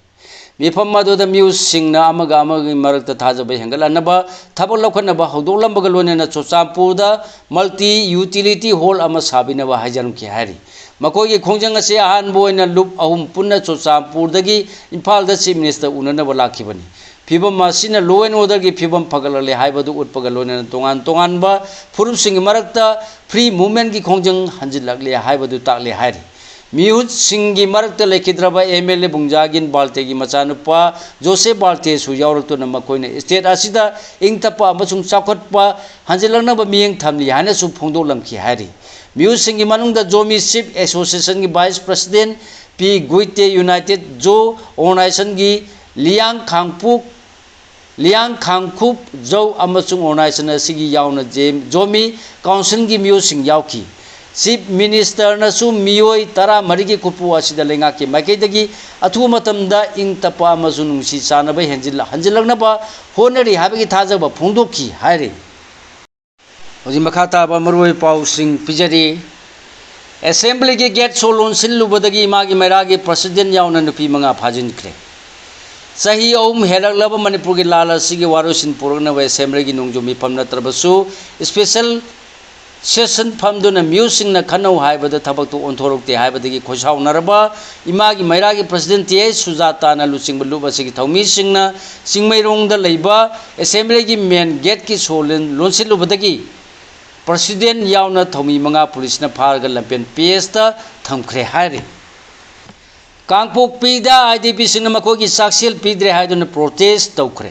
ꯃꯤꯐꯝ ꯑꯗꯨꯗ ꯃꯤꯍꯨꯠꯁꯤꯡꯅ ꯑꯃꯒ ꯑꯃꯒꯤ ꯃꯔꯛꯇ ꯊꯥꯖꯕ ꯍꯦꯟꯒꯠꯍꯟꯅꯕ ꯊꯕꯛ ꯂꯧꯈꯠꯅꯕ ꯍꯧꯗꯣꯛꯂꯝꯕꯒ ꯂꯣꯏꯅꯅ ꯆꯨꯔꯆꯥꯟꯄꯨꯔꯗ multi utility hall ꯑꯃ ꯁꯥꯕꯤꯅꯕ ꯍꯥꯏꯖꯔꯝꯈꯤ ꯍꯥꯏꯔꯤ꯫ ꯃꯈꯣꯏꯒꯤ ꯈꯣꯡꯖꯪ ꯑꯁꯤ ꯑꯍꯥꯟꯕ ꯑꯣꯏꯅ ꯂꯨꯞ ꯑꯍꯨꯝ ꯄꯨꯟꯅ ꯆꯨꯔꯆꯥꯟꯄꯨꯔꯗꯒꯤ ꯏꯝꯐꯥꯜꯗ Chief Minister ꯎꯅꯅꯕ ꯂꯥꯛꯈꯤꯕꯅꯤ꯫ ꯐꯤꯕꯝ ꯑꯁꯤꯅ law and orderꯒꯤ ꯐꯤꯕꯝ ꯐꯒꯠꯂꯛꯂꯦ ꯍꯥꯏꯕꯗꯨ ꯎꯠꯄꯒ ꯂꯣꯏꯅꯅ ꯇꯣꯉꯥꯟ ꯇꯣꯉꯥꯟꯕ ꯐꯨꯔꯨꯞꯁꯤꯡꯒꯤ ꯃꯔꯛꯇ free movementꯀꯤ ꯈꯣꯡꯖꯪ ꯍꯟꯖꯤꯜꯂꯛꯂꯦ ꯍꯥꯏꯕꯗꯨ ꯇꯥꯛꯂꯦ ꯍꯥꯏꯔꯤ꯫ ꯃꯤꯍꯨꯠꯁꯤꯡꯒꯤ ꯃꯔꯛꯇ ꯂꯩꯈꯤꯗ꯭ꯔꯕ MLA ꯕꯨꯡꯖꯥꯒꯤꯟ ꯕꯥꯜꯇꯦꯒꯤ ꯃꯆꯥꯅꯨꯄꯥ ꯖꯣꯁꯦꯐ ꯕꯥꯜꯇꯦꯁꯨ ꯌꯥꯎꯔꯛꯇꯨꯅ ꯃꯈꯣꯏꯅ state ꯑꯁꯤꯗ ꯏꯪ ꯇꯞꯄ ꯑꯃꯁꯨꯡ ꯆꯥꯎꯈꯠꯄ ꯍꯟꯖꯤꯜꯂꯛꯅꯕ ꯃꯤꯠꯌꯦꯡ ꯊꯝꯂꯤ ꯍꯥꯏꯅꯁꯨ ꯐꯣꯡꯗꯣꯛꯂꯝꯈꯤ ꯍꯥꯏꯔꯤ꯫ ꯃꯤꯍꯨꯠꯁꯤꯡꯒꯤ ꯃꯅꯨꯡꯗ ꯖꯣꯃꯤ Chief Associationꯒꯤ Vice President ꯄꯤ ꯒꯨꯏꯇꯦ, United Zo Organizationꯒꯤ ꯂꯤꯌꯥꯡ ꯈꯥꯡꯄꯨꯛ, ꯂꯤꯌꯥꯡ ꯈꯥꯡꯈꯨꯞ ꯖꯧ ꯑꯃꯁꯨꯡ organization ꯑꯁꯤꯒꯤ ꯌꯥꯎꯅ ꯖꯦ-, ꯖꯣꯃꯤ Councilꯒꯤ ꯃꯤꯑꯣꯏꯁꯤꯡ ꯌꯥꯎꯈꯤ꯫ Chief Ministerꯅꯁꯨ ꯃꯤꯑꯣꯏ ꯇꯔꯥꯃꯔꯤꯒꯤ ꯈꯨꯠꯄꯨ ꯑꯁꯤꯗ ꯂꯩꯉꯥꯛꯀꯤ ꯃꯥꯏꯀꯩꯗꯒꯤ ꯑꯊꯨꯕ ꯃꯇꯝꯗ ꯏꯪ ꯇꯞꯄ ꯑꯃꯁꯨꯡ ꯅꯨꯡꯁꯤ ꯆꯥꯟꯅꯕ ꯍꯦꯟꯖꯤꯜꯂ-, ꯍꯟꯖꯤꯜꯂꯛꯅꯕ ꯍꯣꯠꯅꯔꯤ ꯍꯥꯏꯕꯒꯤ ꯊꯥꯖꯕ ꯐꯣꯡꯗꯣꯛꯈꯤ ꯍꯥꯏꯔꯤ꯫ ꯍꯧꯖꯤꯛ ꯃꯈꯥ ꯇꯥꯕ ꯃꯔꯨꯑꯣꯏꯕ ꯄꯥꯎꯁꯤꯡ ꯄꯤꯖꯔꯤ꯫ Assemblyꯒꯤ gate ꯁꯣ ꯂꯣꯟꯁꯤꯜꯂꯨꯕꯗꯒꯤ ꯏꯃꯥꯒꯤ ꯃꯩꯔꯥꯒꯤ President ꯌꯥꯎꯅ ꯅꯨꯄꯤ ꯃꯉꯥ ꯐꯥꯖꯤꯟꯈ꯭ꯔꯦ꯫ ꯆꯍꯤ ꯑꯍꯨꯝ ꯍꯦꯜꯂꯛꯂꯕ ꯃꯅꯤꯄꯨꯔꯒꯤ ꯂꯥꯜ ꯑꯁꯤꯒꯤ ꯋꯥꯔꯣꯏꯁꯤꯟ ꯄꯨꯔꯛꯅꯕ Assemblyꯒꯤ ꯅꯣꯡꯖꯨ ꯃꯤꯐꯝ ꯅꯠꯇ꯭ꯔꯕꯁꯨ special session ꯐꯝꯗꯨꯅ ꯃꯤꯍꯨꯠꯁꯤꯡꯅ ꯈꯟꯅꯧ ꯍꯥꯏꯕꯗ ꯊꯕꯛꯇꯨ ꯑꯣꯟꯊꯣꯔꯛꯇꯦ ꯍꯥꯏꯕꯗꯒꯤ ꯈꯣꯏꯁꯥꯎꯅꯔꯕ ꯏꯃꯥꯒꯤ ꯃꯩꯔꯥꯒꯤ President ꯇꯤ ꯑꯩꯆ ꯁꯨꯖꯥꯇꯥꯅ ꯂꯨꯆꯤꯡꯕ ꯂꯨꯞ ꯑꯁꯤꯒꯤ ꯊꯧꯃꯤꯁꯤꯡꯅ ꯆꯤꯡꯃꯩꯔꯣꯡꯗ ꯂꯩꯕ Assemblyꯒꯤ main gateꯀꯤ ꯁꯣ ꯂꯣꯟ-, ꯂꯣꯟꯁꯤꯜꯂꯨꯕꯗꯒꯤ President ꯌꯥꯎꯅ ꯊꯧꯃꯤ ꯃꯉꯥ ꯄꯨꯂꯤꯁꯅ ꯐꯥꯔꯒ ꯂꯝꯐꯦꯜ ꯄꯤ ꯑꯦꯁꯇ ꯊꯝꯈ꯭ꯔꯦ ꯍꯥꯏꯔꯤ꯫ ꯀꯥꯡꯄꯣꯛꯄꯤꯗ IDPꯁꯤꯡꯅ ꯃꯈꯣꯏꯒꯤ ꯆꯥꯛꯁꯦꯜ ꯄꯤꯗ꯭ꯔꯦ ꯍꯥꯏꯗꯨꯅ protest ꯇꯧꯈ꯭ꯔꯦ꯫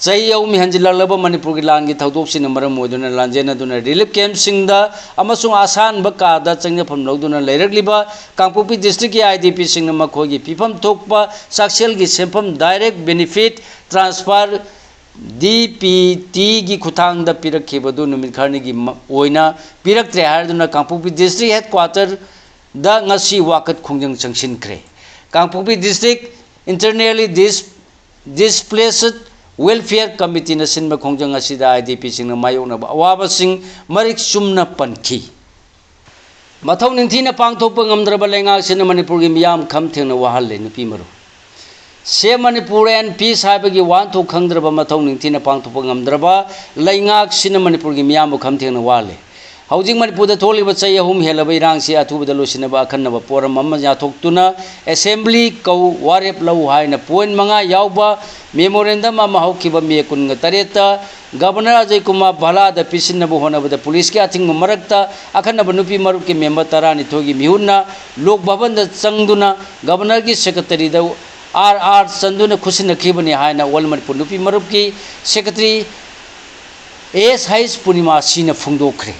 ꯆꯍꯤ ꯑꯍꯨꯝ ꯍꯦꯟꯖꯤꯜꯂꯛꯂꯕ ꯃꯅꯤꯄꯨꯔꯒꯤ ꯂꯥꯟꯒꯤ ꯊꯧꯗꯣꯛꯁꯤꯡꯅ ꯃꯔꯝ ꯑꯣꯏꯗꯨꯅ ꯂꯥꯟꯖꯦꯟꯅꯗꯨꯅ relief campꯁꯤꯡꯗ ꯑꯃꯁꯨꯡ ꯑꯁꯥꯟꯕ ꯀꯥꯗ ꯆꯪꯖꯐꯝ ꯂꯧꯗꯨꯅ ꯂꯩꯔꯛꯂꯤꯕ ꯀꯥꯡꯄꯣꯛꯄꯤ districtꯀꯤ IDPꯁꯤꯡꯅ ꯃꯈꯣꯏꯒꯤ ꯄꯤꯐꯝ ꯊꯣꯛꯄ ꯆꯥꯛꯁꯦꯜꯒꯤ ꯁꯦꯟꯐꯝ direct benefit transfer, DBTꯒꯤ ꯈꯨꯠꯊꯥꯡꯗ ꯄꯤꯔꯛꯈꯤꯕꯗꯨ ꯅꯨꯃꯤꯠ ꯈꯔꯅꯤꯒꯤ ꯃ-, ꯑꯣꯏꯅ ꯄꯤꯔꯛꯇ꯭ꯔꯦ ꯍꯥꯏꯗꯨꯅ ꯀꯥꯡꯄꯣꯛꯄꯤ district headquarterꯗ ꯉꯁꯤ ꯋꯥꯀꯠ ꯈꯣꯡꯖꯪ ꯆꯪꯁꯤꯟꯈ꯭ꯔꯦ꯫ ꯀꯥꯡꯄꯣꯛꯄꯤ district internally dis-, displaced welfare committeeꯅ ꯁꯤꯟꯕ ꯈꯣꯡꯖꯪ ꯑꯁꯤꯗ IDPꯁꯤꯡꯅ ꯃꯥꯌꯣꯛꯅꯕ ꯑꯋꯥꯕꯁꯤꯡ ꯃꯔꯤꯛ ꯆꯨꯝꯅ ꯄꯟꯈꯤ꯫ ꯃꯊꯧ ꯅꯤꯡꯊꯤꯅ ꯄꯥꯡꯊꯣꯛꯄ ꯉꯝꯗ꯭ꯔꯕ ꯂꯩꯉꯥꯛꯁꯤꯅ ꯃꯅꯤꯄꯨꯔꯒꯤ ꯃꯤꯌꯥꯝ ꯈꯝ ꯊꯦꯡꯅ ꯋꯥꯍꯜꯂꯦ꯫ ꯅꯨꯄꯤ ꯃꯔꯨꯞ, Save Manipur and Peace ꯍꯥꯏꯕꯒꯤ ꯋꯥꯍꯟꯊꯣꯛ ꯈꯪꯗ꯭ꯔꯕ, ꯃꯊꯧ ꯅꯤꯡꯊꯤꯅ ꯄꯥꯡꯊꯣꯛꯄ ꯉꯝꯗ꯭ꯔꯕ ꯂꯩꯉꯥꯛꯁꯤꯅ ꯃꯅꯤꯄꯨꯔꯒꯤ ꯃꯤꯌꯥꯝꯕꯨ ꯈꯝ ꯊꯦꯡꯅ ꯋꯥꯍꯜꯂꯦ꯫ ꯍꯧꯖꯤꯛ ꯃꯅꯤꯄꯨꯔꯗ ꯊꯣꯛꯂꯤꯕ ꯆꯍꯤ ꯑꯍꯨꯝ ꯍꯦꯜꯂꯕ ꯏꯔꯥꯡꯁꯤ ꯑꯊꯨꯕꯗ ꯂꯣꯏꯁꯤꯟꯅꯕ ꯑꯈꯟꯅꯕ ꯄꯣꯔꯝ ꯑꯃ ꯌꯥꯊꯣꯛꯇꯨꯅ assembly ꯀꯧ, ꯋꯥꯔꯦꯞ ꯂꯧ ꯍꯥꯏꯅ point ꯃꯉꯥ ꯌꯥꯎꯕ memorandum ꯑꯃ ꯍꯧꯈꯤꯕ May ꯀꯨꯟꯒ ꯇꯔꯦꯠꯇ Governor ꯑꯖꯌ ꯀꯨꯃꯥꯔ ꯚꯜꯂꯥꯗ ꯄꯤꯁꯤꯟꯅꯕ ꯍꯣꯠꯅꯕꯗ ꯄꯨꯂꯤꯁꯀꯤ ꯑꯊꯤꯡꯕ ꯃꯔꯛꯇ ꯑꯈꯟꯅꯕ ꯅꯨꯄꯤ ꯃꯔꯨꯞꯀꯤ member ꯇꯔꯥꯅꯤꯊꯣꯏꯒꯤ ꯃꯤꯍꯨꯠꯅ ꯂꯣꯛ ꯚꯕꯟꯗ ꯆꯪꯗꯨꯅ Governorꯒꯤ secretaryꯗ ꯑꯥꯔ ꯑꯥꯔ ꯆꯟꯗꯨꯅ ꯈꯨꯠꯁꯤꯟꯅꯈꯤꯕꯅꯤ ꯍꯥꯏꯅ All Manipur ꯅꯨꯄꯤ ꯃꯔꯨꯞꯀꯤ secretary ꯑꯦꯁ ꯍꯩꯆ ꯄꯨꯔꯅꯤꯃꯥꯁꯤꯅ ꯐꯣꯡꯗꯣꯛꯈ꯭ꯔꯦ꯫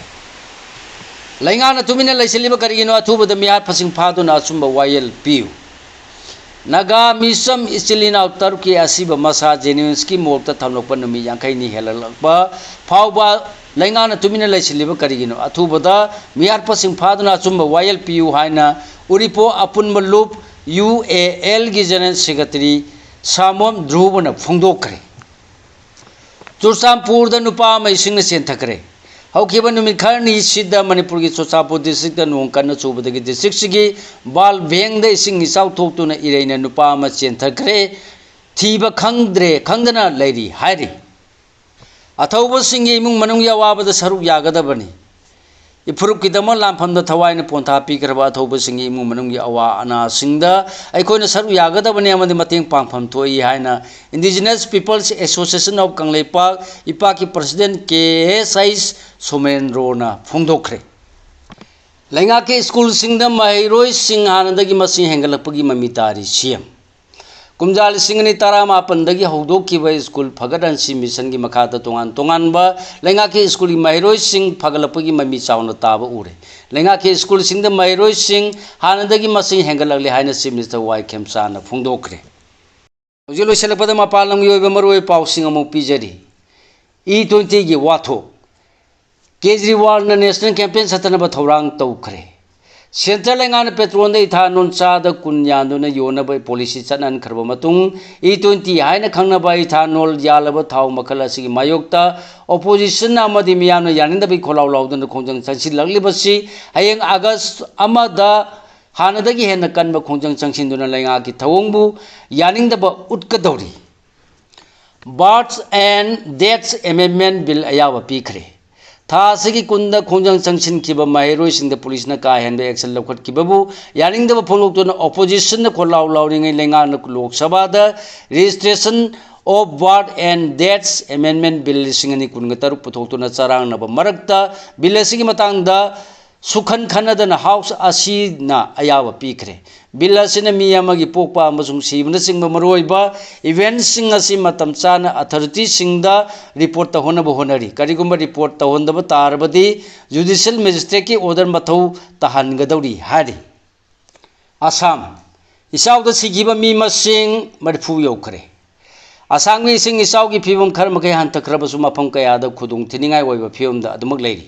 ꯂꯩꯉꯥꯛꯅ ꯇꯨꯃꯤꯟꯅ ꯂꯩꯁꯤꯜꯂꯤꯕ ꯀꯔꯤꯒꯤꯅꯣ? ꯑꯊꯨꯕꯗ ꯃꯤꯍꯥꯠꯄꯁꯤꯡ ꯐꯥꯗꯨꯅ ꯑꯆꯨꯝꯕ ꯋꯥꯌꯦꯜ ꯄꯤꯌꯨ꯫ ꯅꯥꯒꯥ ꯃꯤꯆꯝ ꯏꯆꯤꯜ ꯏꯅꯥꯎ ꯇꯔꯨꯛꯀꯤ ꯑꯁꯤꯕ ꯃꯁꯥ ꯖꯦꯅꯤꯝꯁꯀꯤ ꯃꯣꯔꯒꯇ ꯊꯝꯂꯛꯄ ꯅꯨꯃꯤꯠ ꯌꯥꯡꯈꯩꯅꯤ ꯍꯦꯜꯂꯛꯂꯛꯄ ꯐꯥꯎꯕ ꯂꯩꯉꯥꯛꯅ ꯇꯨꯃꯤꯟꯅ ꯂꯩꯁꯤꯜꯂꯤꯕ ꯀꯔꯤꯒꯤꯅꯣ? ꯑꯊꯨꯕꯗ ꯃꯤꯍꯥꯠꯄꯁꯤꯡ ꯐꯥꯗꯨꯅ ꯑꯆꯨꯝꯕ ꯋꯥꯌꯦꯜ ꯄꯤꯌꯨ ꯍꯥꯏꯅ ꯎꯔꯤꯄꯣꯛ ꯑꯄꯨꯟꯕ ꯂꯨꯞ, ꯌꯨ ꯑꯦ ꯑꯦꯜꯒꯤ general secretary ꯁꯥꯃꯣꯝ ꯙ꯭ꯔꯨꯕꯅ ꯐꯣꯡꯗꯣꯛꯈ꯭ꯔꯦ꯫ ꯆꯨꯔꯆꯥꯟꯄꯨꯔꯗ ꯅꯨꯄꯥ ꯑꯃ ꯏꯁꯤꯡꯅ ꯆꯦꯟꯊꯈ꯭ꯔꯦ꯫ ꯍꯧꯈꯤꯕ ꯅꯨꯃꯤꯠ ꯈꯔꯅꯤꯁꯤꯗ ꯃꯅꯤꯄꯨꯔꯒꯤ ꯆꯨꯔꯆꯥꯟꯄꯨꯔ districtꯇ ꯅꯣꯡ ꯀꯟꯅ ꯆꯨꯕꯗꯒꯤ districtꯁꯤꯒꯤ ꯕꯥꯜ ꯚꯦꯡꯗ ꯏꯁꯤꯡ ꯏꯆꯥꯎ ꯊꯣꯛꯇꯨꯅ ꯏꯔꯩꯅ ꯅꯨꯄꯥ ꯑꯃ ꯆꯦꯟꯊꯈ꯭ꯔꯦ꯫ ꯊꯤꯕ ꯈꯪꯗ꯭ꯔꯦ, ꯈꯪꯗꯅ ꯂꯩꯔꯤ ꯍꯥꯏꯔꯤ꯫ ꯑꯊꯧꯕꯁꯤꯡꯒꯤ ꯏꯃꯨꯡ ꯃꯅꯨꯡꯒꯤ ꯑꯋꯥꯕꯗ ꯁꯔꯨꯛ ꯌꯥꯒꯗꯕꯅꯤ꯫ ꯏꯐꯨꯔꯨꯞꯀꯤꯗꯃꯛ ꯂꯥꯟꯐꯝꯗ ꯊꯋꯥꯏꯅ ꯄꯣꯟꯊꯥ ꯄꯤꯈ꯭ꯔꯕ ꯑꯊꯧꯕꯁꯤꯡꯒꯤ ꯏꯃꯨꯡ ꯃꯅꯨꯡꯒꯤ ꯑꯋꯥ ꯑꯅꯥꯁꯤꯡꯗ ꯑꯩꯈꯣꯏꯅ ꯁꯔꯨꯛ ꯌꯥꯒꯗꯕꯅꯤ ꯑꯃꯗꯤ ꯃꯇꯦꯡ ꯄꯥꯡꯐꯝ ꯊꯣꯛꯏ ꯍꯥꯏꯅ Indigenous Peoples Association of Kangleipak, ꯏꯄꯥꯛꯀꯤ president ꯀꯦ ꯑꯦꯁ ꯑꯩꯆ ꯁꯣꯃꯦꯟꯗ꯭ꯔꯣꯅ ꯐꯣꯡꯗꯣꯛꯈ꯭ꯔꯦ꯫ ꯂꯩꯉꯥꯛꯀꯤ ꯁ꯭ꯀꯨꯜꯁꯤꯡꯗ ꯃꯍꯩꯔꯣꯏꯁꯤꯡ ꯍꯥꯟꯅꯗꯒꯤ ꯃꯁꯤꯡ ꯍꯦꯟꯒꯠꯂꯛꯄꯒꯤ ꯃꯃꯤ ꯇꯥꯔꯤ ꯁꯤ ꯑꯦꯝ꯫ ꯀꯨꯝꯖꯥ ꯂꯤꯁꯤꯡ ꯑꯅꯤ ꯇꯔꯥꯃꯥꯄꯟꯗꯒꯤ ꯍꯧꯗꯣꯛꯈꯤꯕ ꯁ꯭ꯀꯨꯜ ꯐꯒꯠꯍꯟꯁꯤ ꯃꯤꯁꯟꯒꯤ ꯃꯈꯥꯗ ꯇꯣꯉꯥꯟ ꯇꯣꯉꯥꯟꯕ ꯂꯩꯉꯥꯛꯀꯤ ꯁ꯭ꯀꯨꯜꯒꯤ ꯃꯍꯩꯔꯣꯏꯁꯤꯡ ꯐꯒꯠꯂꯛꯄꯒꯤ ꯃꯃꯤ ꯆꯥꯎꯅ ꯇꯥꯕ ꯎꯔꯦ꯫ ꯂꯩꯉꯥꯛꯀꯤ ꯁ꯭ꯀꯨꯜꯁꯤꯡꯗ ꯃꯍꯩꯔꯣꯏꯁꯤꯡ ꯍꯥꯟꯅꯗꯒꯤ ꯃꯁꯤꯡ ꯍꯦꯟꯒꯠꯂꯛꯂꯦ ꯍꯥꯏꯅ Chief Minister ꯋꯥꯏ ꯈꯦꯝꯆꯥꯅ ꯐꯣꯡꯗꯣꯛꯈ꯭ꯔꯦ꯫ ꯍꯧꯖꯤꯛ ꯂꯣꯏꯁꯤꯜꯂꯛꯄꯗ ꯃꯄꯥꯟ ꯂꯝꯒꯤ ꯑꯣꯏꯕ ꯃꯔꯨꯑꯣꯏꯕ ꯄꯥꯎꯁꯤꯡ ꯑꯃꯨꯛ ꯄꯤꯖꯔꯤ꯫ ꯏ ꯇ꯭ꯋꯦꯟꯇꯤꯒꯤ ꯋꯥꯊꯣꯛ꯫ ꯀꯦꯖꯔꯤꯋꯥꯜꯅ ꯅꯦꯁꯅꯦꯜ ꯀꯦꯝꯄꯦꯟ ꯆꯠꯊꯅꯕ ꯊꯧꯔꯥꯡ ꯇꯧꯈ꯭ꯔꯦ꯫ ꯁꯦꯟꯇ꯭ꯔꯦꯜ ꯂꯩꯉꯥꯛꯅ ꯄꯦꯇ꯭ꯔꯣꯜꯗ ꯏꯊꯥꯅꯣꯜ ꯆꯥꯗ ꯀꯨꯟ ꯌꯥꯟꯗꯨꯅ ꯌꯣꯟꯅꯕ ꯄꯣꯂꯤꯁꯤ ꯆꯠꯅꯍꯟꯈ꯭ꯔꯕ ꯃꯇꯨꯡ, ꯏ ꯇ꯭ꯋꯦꯟꯇꯤ ꯍꯥꯏꯅ ꯈꯪꯅꯕ ꯏꯊꯥꯅꯣꯜ ꯌꯥꯜꯂꯕ ꯊꯥꯎ ꯃꯈꯜ ꯑꯁꯤꯒꯤ ꯃꯥꯌꯣꯛꯇ ꯑꯣꯄꯣꯖꯤꯁꯟ ꯑꯃꯗꯤ ꯃꯤꯌꯥꯝꯅ ꯌꯥꯅꯤꯡꯗꯕꯒꯤ ꯈꯣꯜꯂꯥꯎ ꯂꯥꯎꯗꯨꯅ ꯈꯣꯡꯖꯪ ꯆꯪꯁꯤꯜꯂꯛꯂꯤꯕꯁꯤ ꯍꯌꯦꯡ ꯑꯥꯒꯁ ꯑꯃꯗ ꯍꯥꯟꯅꯗꯒꯤ ꯍꯦꯟꯅ ꯀꯟꯕ ꯈꯣꯡꯖꯪ ꯆꯪꯁꯤꯟꯗꯨꯅ ꯂꯩꯉꯥꯛꯀꯤ ꯊꯧꯑꯣꯡꯕꯨ ꯌꯥꯅꯤꯡꯗꯕ ꯎꯠꯀꯗꯧꯔꯤ꯫ Birth and Death Amendment Bill ꯑꯌꯥꯕ ꯄꯤꯈ꯭ꯔꯦ꯫ ꯊꯥ ꯑꯁꯤꯒꯤ ꯀꯨꯟꯗ ꯈꯣꯡꯖꯪ ꯆꯪꯁꯤꯟꯈꯤꯕ ꯃꯍꯩꯔꯣꯏꯁꯤꯡꯗ ꯄꯨꯂꯤꯁꯅ ꯀꯥ ꯍꯦꯟꯕ action ꯂꯧꯈꯠꯈꯤꯕꯕꯨ ꯌꯥꯅꯤꯡꯗꯕ ꯐꯣꯡꯗꯣꯛꯇꯨꯅ ꯑꯣꯄꯣꯖꯤꯁꯟꯅ ꯈꯣꯜꯂꯥꯎ ꯂꯥꯎꯔꯤꯉꯩ ꯂꯩꯉꯥꯛꯅ ꯂꯣꯛ ꯁꯚꯥꯗ Registration of Birth and Death Amendment Bill ꯂꯤꯁꯤꯡ ꯑꯅꯤ ꯀꯨꯟꯒ ꯇꯔꯨꯛ ꯄꯨꯊꯣꯛꯇꯨꯅ ꯆꯔꯥꯡꯅꯕ ꯃꯔꯛꯇ ꯕꯤꯜ ꯑꯁꯤꯒꯤ ꯃꯇꯥꯡꯗ ꯁꯨꯈꯟ ꯈꯟꯅꯗꯅ ꯍꯥꯎꯁ ꯑꯁꯤꯅ ꯑꯌꯥꯕ ꯄꯤꯈ꯭ꯔꯦ꯫ ꯕꯤꯜ ꯑꯁꯤꯅ ꯃꯤ ꯑꯃꯒꯤ ꯄꯣꯛꯄ ꯑꯃꯁꯨꯡ ꯁꯤꯕꯅꯆꯤꯡꯕ ꯃꯔꯨꯑꯣꯏꯕ ꯏꯚꯦꯟꯁꯤꯡ ꯑꯁꯤ ꯃꯇꯝ ꯆꯥꯅ ꯑꯊꯣꯔꯤꯇꯤꯁꯤꯡꯗ ꯔꯤꯄꯣꯔꯠ ꯇꯧꯍꯟꯅꯕ ꯍꯣꯠꯅꯔꯤ꯫ ꯀꯔꯤꯒꯨꯝꯕ ꯔꯤꯄꯣꯔꯠ ꯇꯧꯍꯟꯗꯕ ꯇꯥꯔꯕꯗꯤ ꯖꯨꯗꯤꯁꯤꯌꯦꯜ ꯃꯦꯖꯤꯁꯇ꯭ꯔꯦꯠꯀꯤ ꯑꯣꯔꯗꯔ ꯃꯊꯧ ꯇꯥꯍꯟꯒꯗꯧꯔꯤ ꯍꯥꯏꯔꯤ꯫ ꯑꯁꯥꯝ, ꯏꯆꯥꯎꯗ ꯁꯤꯈꯤꯕ ꯃꯤ ꯃꯁꯤꯡ ꯃꯔꯤꯐꯨ ꯌꯧꯈ꯭ꯔꯦ꯫ ꯑꯁꯥꯝꯒꯤ ꯏꯁꯤꯡ ꯏꯆꯥꯎꯒꯤ ꯐꯤꯕꯝ ꯈꯔ ꯃꯈꯩ ꯍꯟꯊꯈ꯭ꯔꯕꯁꯨ ꯃꯐꯝ ꯀꯌꯥꯗ ꯈꯨꯗꯣꯡ ꯊꯤꯅꯤꯡꯉꯥꯏ ꯑꯣꯏꯕ ꯐꯤꯕꯝꯗ ꯑꯗꯨꯃꯛ ꯂꯩꯔꯤ꯫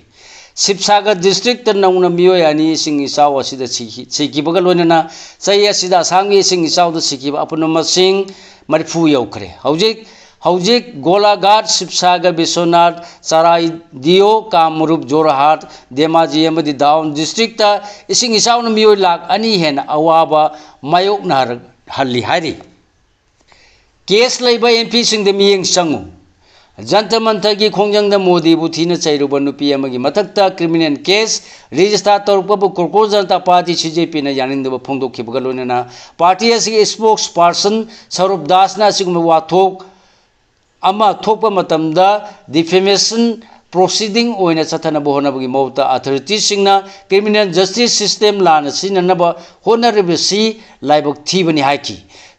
ꯁꯤꯕꯁꯥꯒꯔ ꯗꯤꯁꯇ꯭ꯔꯤꯛꯇ ꯅꯧꯅ ꯃꯤꯑꯣꯏ ꯑꯅꯤ ꯏꯁꯤꯡ ꯏꯆꯥꯎ ꯑꯁꯤꯗ ꯁꯤꯈꯤ, ꯁꯤꯈꯤꯕꯒ ꯂꯣꯏꯅꯅ ꯆꯍꯤ ꯑꯁꯤꯗ ꯑꯁꯥꯝꯒꯤ ꯏꯁꯤꯡ ꯏꯆꯥꯎꯗ ꯁꯤꯈꯤꯕ ꯑꯄꯨꯟꯕ ꯃꯁꯤꯡ ꯃꯔꯤꯐꯨ ꯌꯧꯈ꯭ꯔꯦ꯫ ꯍꯧꯖꯤꯛ, ꯍꯧꯖꯤꯛ ꯒꯣꯂꯥꯘꯥꯠ, ꯁꯤꯕꯁꯥꯒꯔ, ꯕꯤꯁ꯭ꯋꯅꯥꯊ, ꯆꯔꯥꯏꯗꯤꯌꯣ, ꯀꯥꯃꯔꯨꯞ, ꯖꯣꯔꯍꯥꯠ, ꯙꯦꯃꯥꯖꯤ ꯑꯃꯗꯤ ꯗꯥꯎꯟ ꯗꯤꯁꯇ꯭ꯔꯤꯛꯇ ꯏꯁꯤꯡ ꯏꯆꯥꯎꯅ ꯃꯤꯑꯣꯏ ꯂꯥꯈ ꯑꯅꯤ ꯍꯦꯟꯅ ꯑꯋꯥꯕ ꯃꯥꯌꯣꯛꯅꯍꯜꯂꯤ ꯍꯥꯏꯔꯤ꯫ ꯀꯦꯁ ꯂꯩꯕ ꯑꯦꯝ ꯄꯤꯁꯤꯡꯗ ꯃꯤꯠꯌꯦꯡ ꯆꯪꯉꯨ꯫ ꯖꯟꯇꯔ ꯃꯟꯇꯔꯒꯤ ꯈꯣꯡꯖꯪꯗ ꯃꯣꯗꯤꯕꯨ ꯊꯤꯅ ꯆꯩꯔꯨꯕ ꯅꯨꯄꯤ ꯑꯃꯒꯤ ꯃꯊꯛꯇ criminal case register ꯇꯧꯔꯛꯄꯕꯨ ꯀꯣꯀ꯭ꯔꯣꯖ Janata party, ꯁꯤ ꯖꯦ ꯄꯤꯅ ꯌꯥꯅꯤꯡꯗꯕ ꯐꯣꯡꯗꯣꯛꯈꯤꯕꯒ ꯂꯣꯏꯅꯅ ꯄꯥꯔꯇꯤ ꯑꯁꯤꯒꯤ ꯁ꯭ꯄꯣꯛꯁ ꯄꯥꯔꯁꯟ ꯁꯧꯔꯚ ꯗꯥꯁꯅ ꯑꯁꯤꯒꯨꯝꯕ ꯋꯥꯊꯣꯛ ꯑꯃ ꯊꯣꯛꯄ ꯃꯇꯝꯗ ꯗꯤꯐꯦꯃꯦꯁꯟ ꯄ꯭ꯔꯣꯁꯤꯗꯤꯡ ꯑꯣꯏꯅ ꯆꯠꯊꯅꯕ ꯍꯣꯠꯅꯕꯒꯤ ꯃꯍꯨꯠꯇ ꯑꯣꯊꯣꯔꯤꯇꯤꯁꯤꯡꯅ ꯀ꯭ꯔꯤꯃꯤꯅꯦꯜ ꯖꯁꯇꯤꯁ ꯁꯤꯁꯇꯦꯝ ꯂꯥꯟꯅ ꯁꯤꯖꯤꯟꯅꯅꯕ ꯍꯣꯠꯅꯔꯤꯕꯁꯤ ꯂꯥꯏꯕꯛ ꯊꯤꯕꯅꯤ ꯍꯥꯏꯈꯤ꯫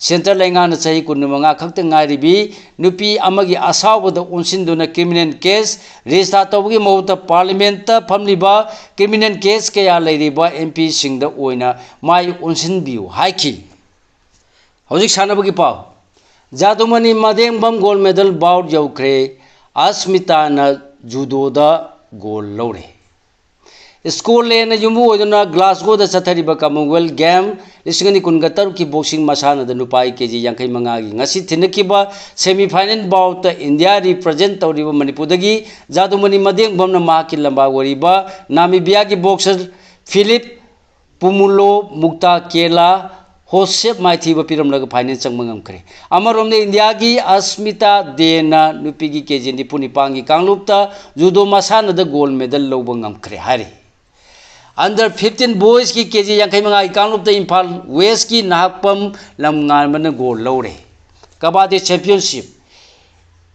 ꯁꯦꯟꯇꯔ ꯂꯩꯉꯥꯛꯅ ꯆꯍꯤ ꯀꯨꯟꯃꯉꯥ ꯈꯛꯇ ꯉꯥꯏꯔꯤꯕꯤ ꯅꯨꯄꯤ ꯑꯃꯒꯤ ꯑꯁꯥꯎꯕꯗ ꯑꯣꯟꯁꯤꯟꯗꯨꯅ ꯀ꯭ꯔꯤꯃꯤꯅꯦꯜ ꯀꯦꯁ ꯔꯦꯖꯤꯁꯇꯥꯔ ꯇꯧꯕꯒꯤ ꯃꯍꯨꯠꯇ ꯄꯥꯔꯂꯤꯌꯥꯃꯦꯟꯠꯇ ꯐꯝꯂꯤꯕ ꯀ꯭ꯔꯤꯃꯤꯅꯦꯜ ꯀꯦꯁ ꯀꯌꯥ ꯂꯩꯔꯤꯕ ꯑꯦꯝ ꯄꯤꯁꯤꯡꯗ ꯑꯣꯏꯅ ꯃꯥꯏ ꯑꯣꯟꯁꯤꯟꯕꯤꯌꯨ ꯍꯥꯏꯈꯤ꯫ ꯍꯧꯖꯤꯛ ꯁꯥꯟꯅꯕꯒꯤ ꯄꯥꯎ꯫ ꯖꯥꯗꯨꯃꯅꯤ ꯃꯗꯦꯡꯕꯝ ꯒꯣꯜ ꯃꯦꯗꯜ ꯕꯥꯎꯠ ꯌꯧꯈ꯭ꯔꯦ꯫ ꯑꯁꯃꯤꯇꯥꯅ ꯖꯨꯗꯣꯗ ꯒꯣꯜ ꯂꯧꯔꯦ꯫ ꯁ꯭ꯀꯣꯠꯂꯦꯟꯅ ꯌꯨꯝꯕꯨ ꯑꯣꯏꯗꯨꯅ ꯒ꯭ꯂꯥꯁꯒꯣꯗ ꯆꯠꯊꯔꯤꯕ ꯀꯃꯟꯋꯦꯜꯊ ꯒꯦꯝ ꯂꯤꯁꯤꯡ ꯑꯅꯤ ꯀꯨꯟꯒ ꯇꯔꯨꯛꯀꯤ ꯕꯣꯛꯁꯤꯡ ꯃꯁꯥꯟꯅꯗ ꯅꯨꯄꯥꯒꯤ ꯀꯦ ꯖꯤ ꯌꯥꯡꯈꯩ ꯃꯉꯥꯒꯤ ꯉꯁꯤ ꯊꯤꯟꯅꯈꯤꯕ ꯁꯦꯃꯤ ꯐꯥꯏꯅꯦꯜ ꯕꯥꯎꯠꯇ ꯏꯟꯗꯤꯌꯥ ꯔꯤꯄ꯭ꯔꯖꯦꯟꯠ ꯇꯧꯔꯤꯕ ꯃꯅꯤꯄꯨꯔꯗꯒꯤ ꯖꯥꯗꯨꯃꯅꯤ ꯃꯗꯦꯡꯕꯝꯅ ꯃꯍꯥꯛꯀꯤ ꯂꯝꯕꯥ ꯑꯣꯏꯔꯤꯕ ꯅꯥꯃꯤꯕꯤꯌꯥꯒꯤ ꯕꯣꯛꯁꯔ ꯐꯤꯂꯤꯞ ꯄꯨꯃꯨꯂꯣ ꯃꯨꯛꯇꯥ ꯀꯦꯂꯥ ꯍꯣꯁꯦꯞ ꯃꯥꯏꯊꯤꯕ ꯄꯤꯔꯝꯂꯒ ꯐꯥꯏꯅꯦꯜ ꯆꯪꯕ ꯉꯝꯈ꯭ꯔꯦ꯫ ꯑꯃꯔꯣꯝꯗ ꯏꯟꯗꯤꯌꯥꯒꯤ ꯑꯁꯃꯤꯇꯥ ꯗꯦꯅ ꯅꯨꯄꯤꯒꯤ ꯀꯦ ꯖꯤ ꯅꯤꯐꯨ ꯅꯤꯄꯥꯟꯒꯤ ꯀꯥꯡꯂꯨꯞꯇ ꯖꯨꯗꯣ ꯃꯁꯥꯟꯅꯗ ꯒꯣꯜ ꯃꯦꯗꯜ ꯂꯧꯕ ꯉꯝꯈ꯭ꯔꯦ ꯍꯥꯏꯔꯤ꯫ ꯑꯟꯗꯔ ꯐꯤꯐꯇꯤꯟ ꯕꯣꯏꯁꯀꯤ ꯀꯦ ꯖꯤ ꯌꯥꯡꯈꯩ ꯃꯉꯥꯒꯤ ꯀꯥꯡꯂꯨꯞꯇ ꯏꯝꯐꯥꯜ ꯋꯦꯁꯀꯤ ꯅꯍꯥꯛꯄꯝ ꯂꯝꯉꯥꯟꯕꯅ ꯒꯣꯜ ꯂꯧꯔꯦ꯫ ꯀꯕꯥꯗꯤ ꯆꯦꯝꯄꯤꯌꯟꯁꯤꯞ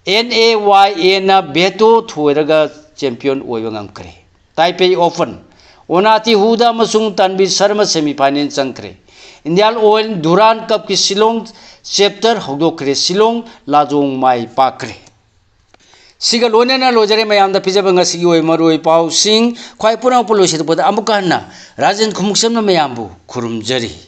ꯑꯦꯟ ꯑꯦ ꯋꯥꯏ ꯑꯦꯅ ꯚꯦꯇꯣ ꯊꯣꯏꯔꯒ ꯆꯦꯝꯄꯤꯌꯟ ꯑꯣꯏꯕ ꯉꯝꯈ꯭ꯔꯦ꯫ ꯇꯥꯏꯄꯦꯏ ꯑꯣꯄꯟ ꯑꯣꯅꯥꯇꯤ ꯍꯨꯗꯥ ꯑꯃꯁꯨꯡ ꯇꯟꯕꯤꯔ ꯁꯔꯃ ꯁꯦꯃꯤ ꯐꯥꯏꯅꯦꯜ ꯆꯪꯈ꯭ꯔꯦ꯫ ꯏꯟꯗꯤꯌꯥꯟ ꯑꯣꯏꯜ ꯗꯨꯔꯥꯟ ꯀꯞꯀꯤ ꯁꯤꯂꯣꯡ ꯆꯦꯞꯇꯔ ꯍꯧꯗꯣꯛꯈ꯭ꯔꯦ꯫ ꯁꯤꯂꯣꯡ ꯂꯥꯖꯣꯡ ꯃꯥꯏ ꯄꯥꯛꯈ꯭ꯔꯦ꯫ ꯁꯤꯒ ꯂꯣꯏꯅꯅ ꯂꯣꯏꯖꯔꯦ꯫ ꯃꯌꯥꯝꯗ ꯄꯤꯖꯕ ꯉꯁꯤꯒꯤ ꯑꯣꯏꯕ ꯃꯔꯨꯑꯣꯏꯕ ꯄꯥꯎꯁꯤꯡ ꯈ꯭ꯋꯥꯏ ꯄꯨꯝꯅꯃꯛꯄꯨ ꯂꯣꯏꯁꯤꯜꯂꯛꯄꯗ ꯑꯃꯨꯛꯀ ꯍꯟꯅ ꯔꯥꯖꯦꯟ ꯈꯨꯃꯨꯛꯆꯝꯅ ꯃꯌꯥꯝꯕꯨ ꯈꯨꯔꯨꯝꯖꯔꯤ꯫